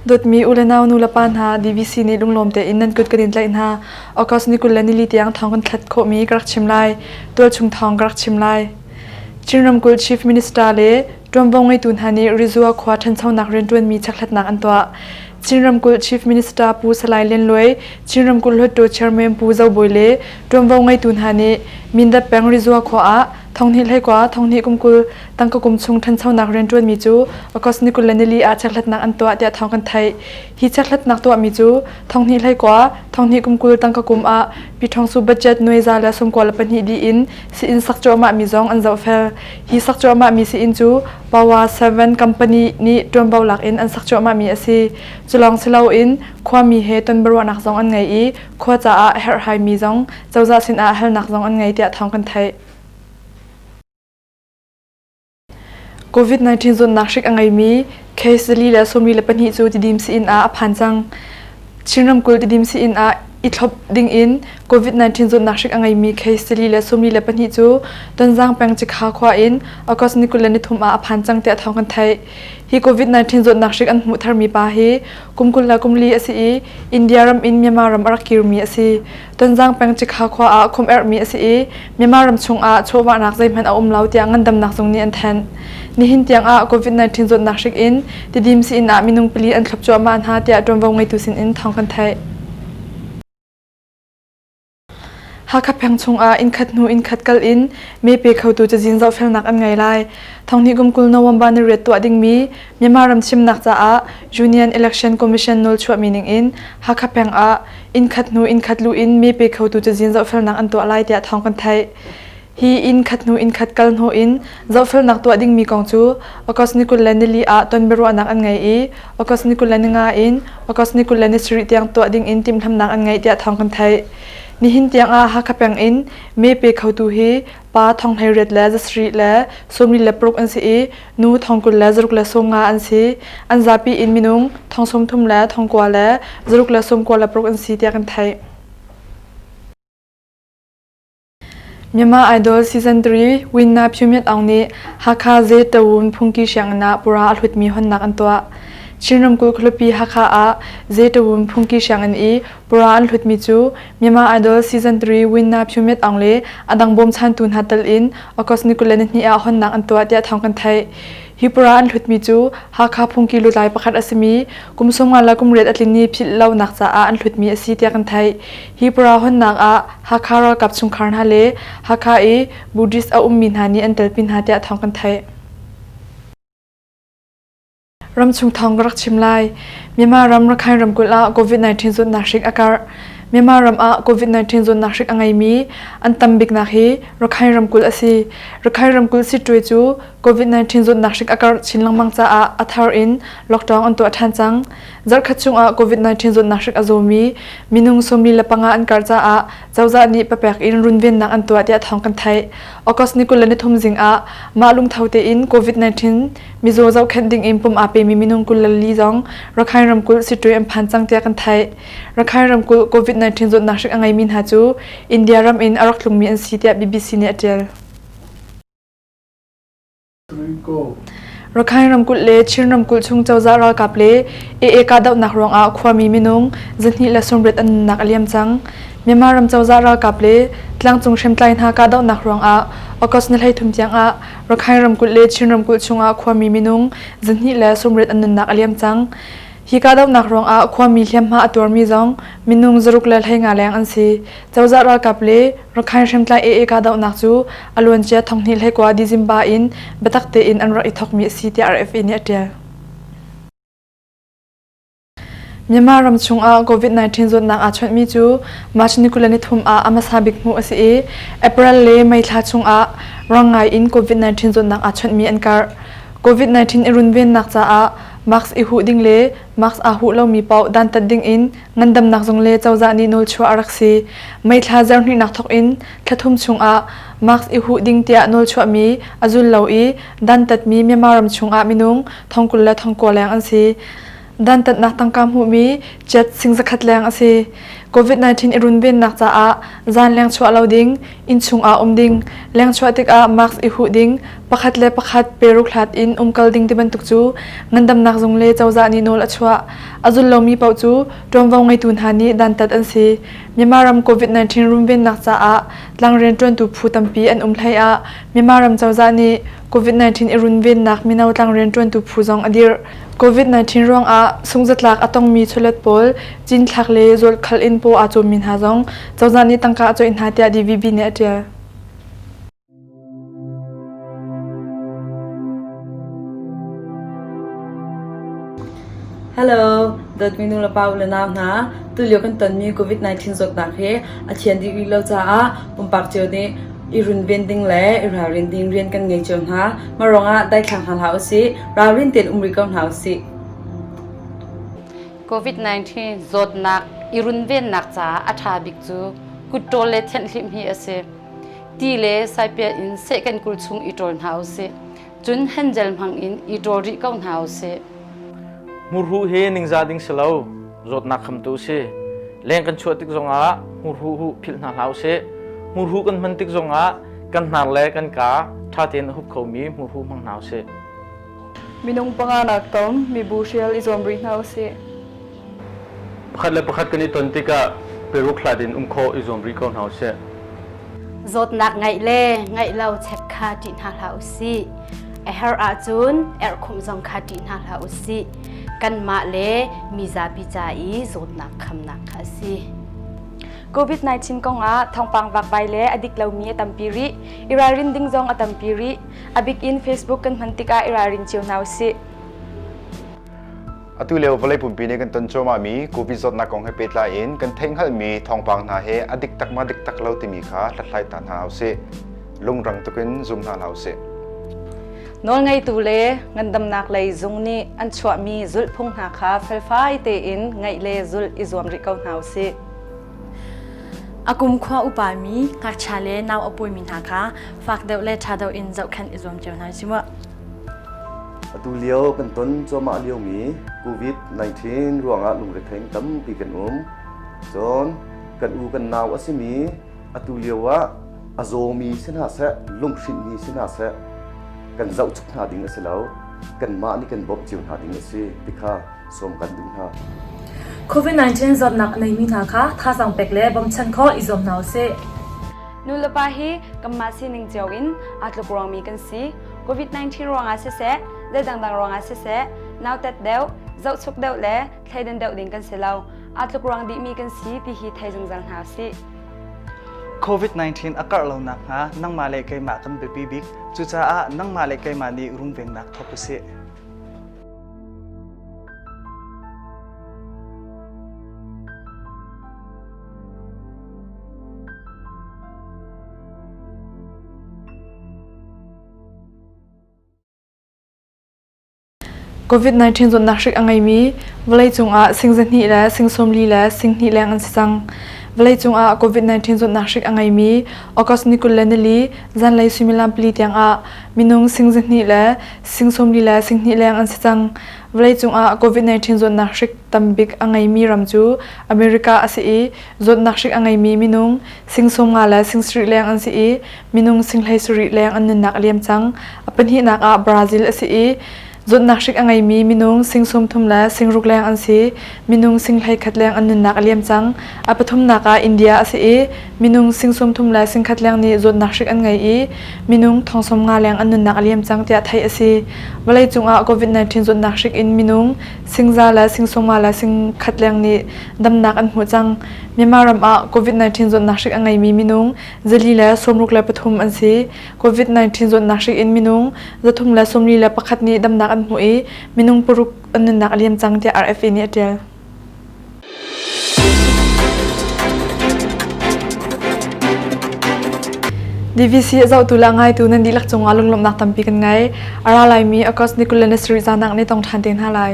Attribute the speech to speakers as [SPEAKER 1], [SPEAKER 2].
[SPEAKER 1] Dawtmi u le nau nu le pa hna DVC nih lunglawm tein nan kut kan in tlaih hna. August ni 20 ni tiang thawng kan thlat khawhmi ka rak chim lai. Tualchung thawng ka rak chim lai. Chin ramkulh Chief Minister le ṭuanvo ngeitu hna nih Rizua khua ṭhanchonak rianṭuanmi chekhlatnak an tuah. Chin ramkulh Chief Minister Pu Salai Lian Luai, Chin ramkulh Hluttaw Chairman Pu Zo Bawi le ṭuanvo ngeitu hna nih Mindat peng Rizua khua ah thonghnih hleikua thonghnih kum 20 tangka kum chung ṭhanchonak rianṭuanmi cu August ni 24 ah chekhlatnak an tuah tiah thawng kan theih. Hi chekhlatnak tuahmi cu thonghnih hleikua thonghnih kum 20 tangka kum ah Pyithawngsu budget nuai za le 92 dih in sii-inn sak cuahmahmi zong an zohfel. Hi sak cuahmahmi sii-inn cu Power 7 company nih ṭuanvo lak in an sak cuahmahmi a si. Cu lawng si loin khuami he tonbiaruahnak zong an ngei i khua caah herhhaimi zong cozah sinah halnak zong an ngei tiah thawng kan theih. COVID-19 zawtnak hrik a ngeimi case zali le 42 cu Tidim sii-inn ah a phan cang. Chin ramkulh Tidim sii-inn ah i thlop dingin COVID-19 zawtnak hrik a ngeimi case zali le 42 cu Tonzang peng Cikha khua in August ni 23 ah a phan cang tiah thawng kan theih. Hi COVID-19 zawtnak hrik an hmuh tharmi pa hi kum 24 a si i India ram in Myanmar ram a rak kirmi a si. Tonzang peng Cikha khua ah khum-erhmi a si i Myanmar ram chungah chawhvahnak zeihmanh a um lo tiah ngandamnak zung nih an thanh. Nihin tiang ah COVID-19 zawtnak hrik in Tidim sii-inn ah minung pali an thlop cuahmah hna tiah ṭuanvo ngeitu sinin thawng kan theih. Hakha peng chungah innkhat hnu innkhat kal in mee pe khotu cazin zohfelnak an ngei lai. Thonghnih kum 20 November ni riat tuah dingmi Myanmar ram thimnak caah Union Election Commission nawl chuahmi ningin Hakha peng ah innkhat hnu innkhat luh in mee pe khotu cazin zohfelnak an tuah lai tiah thawng kan theih. Hi innkhat hnu innkhat kal hnu in zohfelnak tuah dingmi kong cu August ni 24 ah ton biaruahnak an ngei i August ni 25 in August ni 27 tiang tuah ding in timhlamhnak an ngeih tiah thawng kan theih. Nihin tiang ah Hakha peng in mee pe khotu hi pa 18 le 7 le 46 an si i nu 20 le 6 le 50 an si. An zapi in minung 30 le 9 le 6 le 96 an si tiah kan theih. Myanmar Idol Season 3 Winna Phyu Myat Aung nih Hakha Zetawun Phungki sianginn ah pura a hlutmi honnak an tuah. Chin ramkulh khualipi Hakha ah Zetawun Phungki sianginn i pura an hlutmi cu Myanmar Idol Season 3 Winna Phyu Myat Aung le a dang bawmchantu hna tel in August ni 22 ah honnak an tuah tiah thawng kan theih. Hi pura an hlutmi cu Hakha phungki lutlai pakhat a simi kum 50 le kum riat a tlin i philh lonak caah an hlutmi a si tiah kan theih. Hi pura honnak ah Hakha ralkap chungkhar hna le Hakha i Buddhist a ummi hna nih an telpi hna tiah thawng kan theih. Ramchung thawng ka rak chim lai. Myanmar ram Rakhine ramkulh ah COVID-19 zawtnak hrik a karh. Myanmar ram ah COVID-19 zawtnak hrik a ngeimi an tam biknak hi Rakhine ramkulh a si. Rakhine ramkulh Sittwe cu COVID-19 zawtnak hrik a karh chin lengmang caah a thar in lockdown an tuah ṭhan cang. Zarhkhat chungah COVID-19 zawtnak hrik a zawmi minung 45 an karh caah cozah nih papek in runvennak an tuah tiah thawng kan theih. August ni 23 zing ah mah lungtho tein COVID-19 mizaw zohkhenh ding in pum aa pemi minung 24 zong Rakhine ramkulh Sittwe an phan cang tiah kan theih. Rakhine ramkulh COVID-19 zawtnak hrik a ngeimi hna cu India ram in a rak tlungmi an si tiah BBC nih a ṭial. Rakhine ramkulh le Chin ramkulh chung cozah ralkap le AA kahdohnak ruangah khuami minung 290 an nunnak a liam cang. Myanmar ram cozah ralkap le tlangcung hriamtlai hna kahdohnak ruangah August ni 13 tiang ah Rakhine ramkulh le Chin ramkulh chungah khuami minung 290 an nunnak a liam cang. Hi kahdohnak ruangah khuami hliamhma a tuarmi zong minung 6 le leng an si. Cozah ralkap le Rakhine hriamtlai AA kahdohnak cu a luancia 2021 December in biatak tein an rak i thawkmi a si tiah RFA nih a ṭial. Myanmar ram chungah COVID-19 zawtnak aa chawnhmi cu March ni 23 ah a hmasa bik hmuh a si i April le May thla chungah rang ngai in COVID-19 zawtnak aa chawnhmi an karh. COVID-19 i runvennak caah mask i huh ding le mask aa huh lomi paoh dantat ding in ngandamnak zung le cozah nih nawlchuah a rak si. May thla zarhhnihnak thawk in thla thum chungah mask i huh ding tiah nawlchuahmi a zul lo i dantatmi Myanmar ram chungah minung 20,000 le 9,000 leng an si. Dantatnak tangka hmuhmi jet sing zakhat leng a si. COVID-19 i runvennak caah zan leng chuah lo ding, innchung ah um ding, leng chuah tikah mask i huh ding, pakhat le pakhat peruk hlat in umkal ding ti bantuk cu ngandamnak zung le cozah nih nawl a chuah. A zul lomi paoh cu ṭuanvo ngeitu hna nih dantat an si. Myanmar ram COVID-19 runvennak caah tlangrian ṭuantu phu tampi an um hlei ah Myanmar ram cozah nih COVID-19 i runvennak mino tlangrian ṭuantu phu zong a dirh. COVID-19 ruangah sungzatlak a tongmi chawlet pawl cinthlak le zawlkhalh in paw aa cawmmi hna zong cozah nih tangka a cawih hna tiah DVB nih a ṭial.
[SPEAKER 2] Hello, dawtmi nu le pa u le nau hna, tulio kan tonmi COVID-19 zawtnak hi a thian dih rih lo caah pumpak cio nih i runven ding le i ralrin ding rian kan ngei cio hna. Mah ruangah daithlang hna hlah usih, ralrin tein um rih ko hna usih.
[SPEAKER 3] COVID-19 zawtnak i runvennak caah a ṭha bik cu kut ṭawl le thianhhlimh hi a si. Ti le saipiat in seh kan kul chung i ṭawl hna usih. Cun handgel hmang in i ṭawl rih ko hna usih.
[SPEAKER 4] Hmurhuh hi ningzah ding si lo, zawtnak khamtu si. Leng kan chuah tik zongah hmurhuh huh philh hna hlah usih. Hmurhuh kan hman tik zongah kan hnar le kan kaa ṭha tein a hup khomi hmurhuh hmang hna usih.
[SPEAKER 5] Minung panganak tom mibu hrial i zuam rih hna usih.
[SPEAKER 6] Pakhat le pakhat kan i ton tikah peruk hlat in um khawh i zuam rih ko hna usih.
[SPEAKER 7] Zawtnak ngeih le ngeih lo check kha ṭih hna hlah usih. A herh ahcun erhkhumh zong kha ṭih hna hlah usih. Kanmah le mi zapi ca i zawtnak khamnak kha a si.
[SPEAKER 8] COVID-19 kongah thawngpang vakvai le a dik lomi a tampi rih. I ralrin ding zong a tampi rih. A bik in Facebook kan hman tikah i ralrin cio hna usih.
[SPEAKER 9] Atu lio vawlei pumpi nih kan ton cuahmahmi COVID zawtnak kong he pehtlai in kan theihhngalhmi thawngpang hna he a dik tak ma dik tak lo timi kha hlathlai ta hna usih. Lungrang tukin zum hna hlah usih.
[SPEAKER 10] Nawlngeitu le ngandamnak lei zung nih an chuahmi zulhphung hna kha felfai tein ngaih le zulh i zuam rih ko hna usih.
[SPEAKER 11] A kumkhua upami ngakchia le nau a pawimi hna kha fak deuh le ṭha deuh in zohkhenh i zuam cio hna usih mu.
[SPEAKER 12] Atu lio kan ton cuahmah liomi COVID-19 ruangah lungrethei tampi kan um. Cun kan u kan nau a simi atu lio ah a zawmi si hna seh, lunghrinhmi si hna seh, kan zohchuk hna ding a si lo. Kanmah nih kan bawmh cio hna ding a si ti kha sawm kan duh hna.
[SPEAKER 13] COVID-19 zawtnak a neimi hna kha thazaang pek le bawmchan khawh i zuam hna usih.
[SPEAKER 8] Nulepa hi kanmah sining cio in aa tluk ruangmi kan si. COVID-19 ruangah siseh, zei dangdang ruangah siseh, nautat deuh, zohchuk deuh le thleidan deuh ding kan si lo. Aa tluk ruang dihmi kan si ti hi thei zungzal hna usih.
[SPEAKER 14] COVID-19 a karh lo nakhnga nangmah le keimah kan biapi bik. Cucaah nangmah le keimah nih runvennak thawk usih.
[SPEAKER 1] COVID-19 zawtnak hrik a ngeimi vawleicung ah sing zahnih le sing sawmli le sing hnih leng an si cang. Vawleicung ah COVID-19 zawtnak hrik a ngeimi August ni 24 zanlei suimilam pali tiang ah minung sing zahnih le sing sawmli le sing hnih leng an si cang. Vawleicung ah COVID-19 zawtnak hrik tambik a ngeimi ram cu America a si i zawtnak hrik a ngeimi minung sing sawmnga le sing sarih leng an si i minung sing hlei sarih leng an nunnak a liam cang. A pahnihnak ah Brazil a si i zawtnak hrik a ngeimi minung sing 30 le sing ruk leng an si. Minung sing hlei khat leng an nunnak a liam cang. A pathumnak ah India a si i minung sing 30 le sing khat leng nih zawtnak hrik an ngei i minung thong sawm nga leng an nunnak a liam cang tiah theih a si. Vawleicung ah COVID-19 zawtnak hrik in minung sing za le sing sawm nga le sing khat leng nih damnak an hmuh cang. Myanmar ram ah COVID-19 zawtnak hrik a ngeimi minung 463 an si. COVID-19 zawtnak hrik in minung 341 nih damnak an hmuh i minung paruk an nunnak a liam cang tiah RFA nih a ṭial. DVC a zohtu le a ngaitu nan dihlak cungah lunglawmhnak tampi kan ngei. A ra laimi August ni 27 zan ah kan i tong ṭhan te hna lai.